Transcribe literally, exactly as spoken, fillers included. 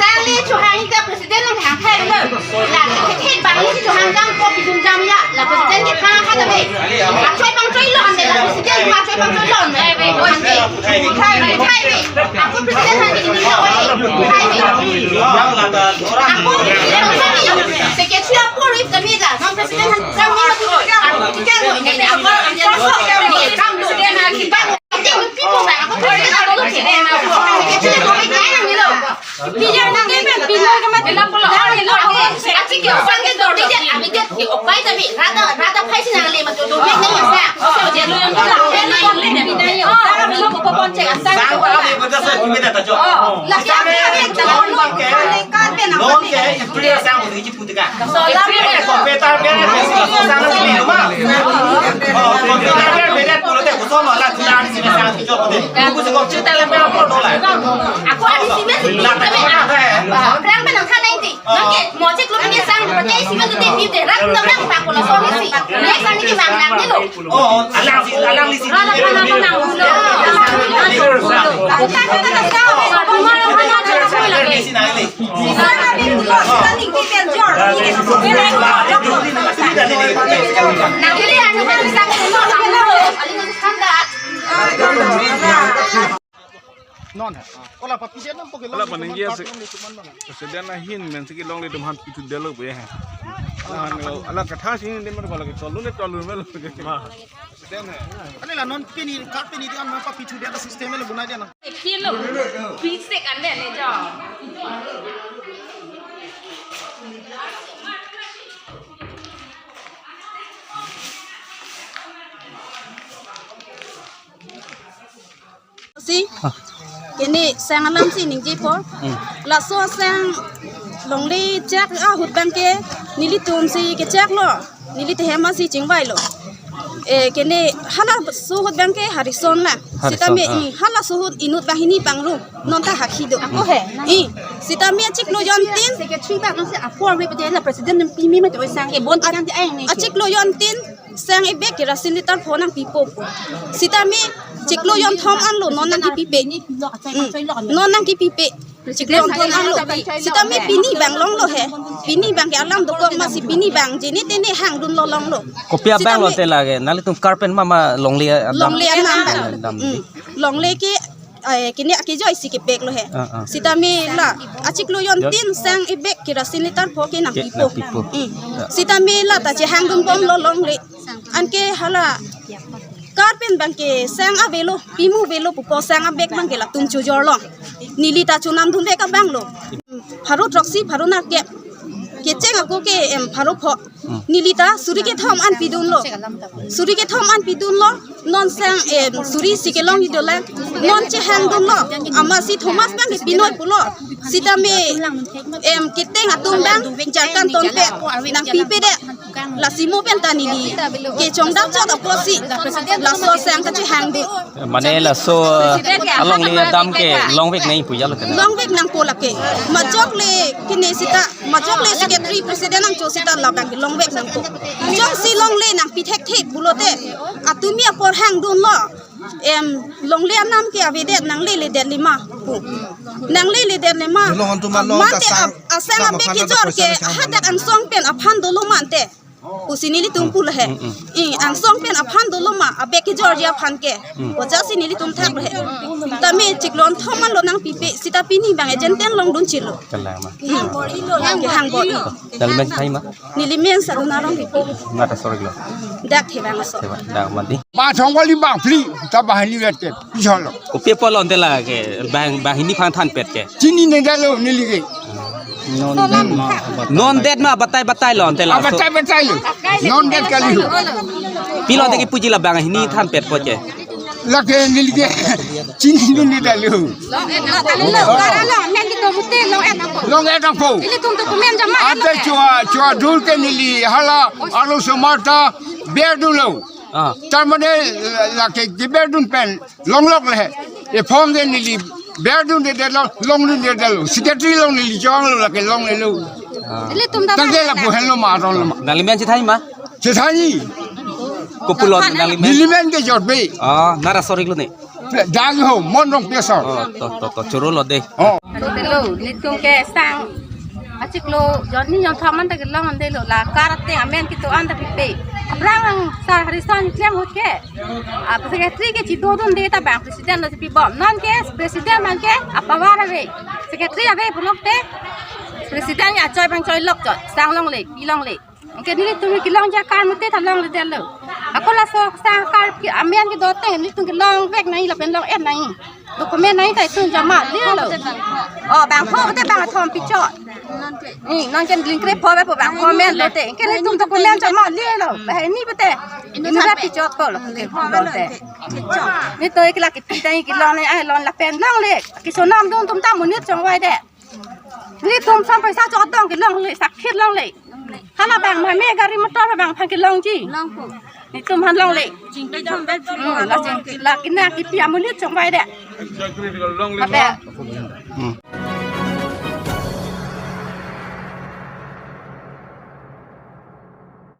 Sangli chuhang ke president nang hang hai lo. La ke thek bang ni chuhang kang ko pidun jam ya. La president ke tha ha ta be. Achoi bang choi lo ame la president ma choi bang choi lo ame. Hai be. Hai be. Aku president han ke ni lo. Hai be. Aku president han ke ni lo. Secretary aku rip kami la. Nang president han kang ni ma tu. Aku ke lo ni aku am ya lo. Kam lo. Aku ada sini sih, tapi apa? Berang menang kan nanti. Nanti mau cek lu ini sang pakai sini tuh dia dia rat menang tak pula solusi. Dia sang ini menang dulu. Oh, alang si, alang si. Alang menang menang dulu. Kita kita tak tahu. Apa mau mana cek lagi. Nanti dia anu kan bisa ketemu. Aling kan. Non hai. Ola papi dia nam poke. Ola long paninggi dia ase. Card long dia cuma mana? President ahin men siki longle atum aphan pithu detlo pu ya. Ahin lo, ala kathak si dia mer kola ke tolu ne tolu melo. Ma. President hai. Ani la non pini card pini dia ma papi pithu det system lo bunai dia na. Kilo. Pisik ane ne jo. Si, kene sang alam si ningje apor. Hmm. Laso sang longle chak ahut abang ke nelitum si kechak lo. Neli tehem si chingvai lo. Eh, kene halaso ahut abang ke Harrison la. Harrison, sitame, ah. Hmm, halaso ahut inut banghini pangrum. Non ta hakhi do. Ako he. I, sitame achiklo jontin. Secretary ba non si apor we pete la president nem pimi ma to sang e bon kan ti ai ni. Achiklo jontin. Sang ebek kerosene litre pho nangpipo. Sitame chiklo jonthom anlo non nangkipipe. Hmm. Non nangkipipe. Chiklo jonthom anlo. Sitame pini abang longlo he. Pini abang ke alam dokok masi pini abang jeni tene hangdunlo longlo. Kopi abang lo sitame te lake. Nelitum card pen mama longle adam. Longle anam abang. Adam. Hmm. Longle ke eh, kene akejoi si kepek lo he. Ah, ah. Sitame la, achiklo jontin sang ebek kerosene litre pho ke nangpipo. Nangpipo. Hmm. Ya. Sitame la ta chehangdun bomlo longle. Anke hala card pen abang ke sang avelo, pimu avelo pupo sang abek abang ke latum chojor lo. Neli ta chonamdun vek abang lo. Pharo throksi, pharo nerkep. Kecheng ako ke em pharo pho. Hmm. Neli ta suri kethom an pidunlo. Suri kethom an pidunlo. Non sang, eh, suri si kelong idola. Non chehangdunlo. Amatsi Thomas abang ke pinoi pulo. Sitame, em, keteng atum abang jarkan tonpe nangpipe det. Lasi mo pen ta neli kechongdak chot apotsi laso sang kachehangdun. Mane laso, eh, alongle adam ke longvek nangji pu ya lo tene. Longvek nangpo lake. Majok le kene sita Majok le secretary president nangcho sita labang ke longvek nangpo. Jongsi longle nangpi thekthe pulote, atumi apor hangdunlo. Em, longle anam ke avedet nangleledet lima pu. Nangleledet lima. Long antum along mate ta sang, ap-, asang sang abek aphan kejor ke poisa nang hadak angsong pen aphan dolo mante. Pusi nelitum pu lahe. Hmm, hmm. I, angsong pen aphan dolo ma, abek kejorji aphan ke. Hmm. Ojasi nelitum thak lahe. Tame chiklo jonthom anlo nangpipe, sita pini abang agent ten longdun chilo. Kalang ma. Hmm. Ke hangbor. Neli men thai ma. Neli men Saruna Rongpipi. Nata sorry lo. Dak Thebang aso. Thebang, dak mati. Ba thong kali bang phli, ta banghini vet ke, pijolo. Kopi apot lo ante lake, bang, banghini aphan thanpet ke. Chini ne dalo neli ke. Non det ma, non det ma batai batai lo ante la. Ah, batai batai lo. Non det kali ho. Pilo te kipuji la banghini thanpetpo ke. Lake neli ke chinidunde detlo. Long et nangpo. Long et nangpo. Ilitum document jama. Ante chua, chua dur ke neli hala arlosomar ta berdunlo. Ah. Tar mane lake keberdun pen longlok le. Ephong ke neli berdunde detlo, longdunde detlo. Secretary along neli chonglo lake longlelo. Ah. Ilitum ta. Tangte lapu henlo ma, aron lo ma. Nangli men chethanji ma? Chethanji. Kopi pulo nangli men? Neli men ke Jotbe. Ah, nang asor iklo ne? Dang ho, Mon Rongpi asor. Oh, to, to, to, choro lo de. Oh. Detlo, nelitum ke sang. Achiklo, jonni jon thaman ta kelongdetlo, la kar ateng amen kedo-an ta pipe. Aphrang sa hari san klem ahut ke. Ah, secretary ke chidodunde ta bang president lo si pibom. Non ke president abang ke apower ave. Secretary ave pulote president ya choi abang choilok chot. Sang longle, pi longle. Anke nelitum kelongji akar mate ta longledetlo. Ako laso sang akar ke amen kedo ateng nelitum kelongvek nangji lapen long et nangji. Document nangji ta itum jama lelo. Oh, bangpho te bangkethom pichot. Ni non ke link kre pho be po bangpho men lote. Anke nelitum document jama lelo. Banghini pute. Inut pichot po lo. Nelitum ke lake pi tangji kelong nangji, ai long lapen longle. Kesonam dun atum ta monit chongvai det. Nelitum som paisa chot dong kelongle, sakhit longle. Hala bang mame gari motor bang aphan kelongji. Nelitum aphan longle. Hmm, la jing, la kena kipi amonit chongvai det. Ape. Hmm.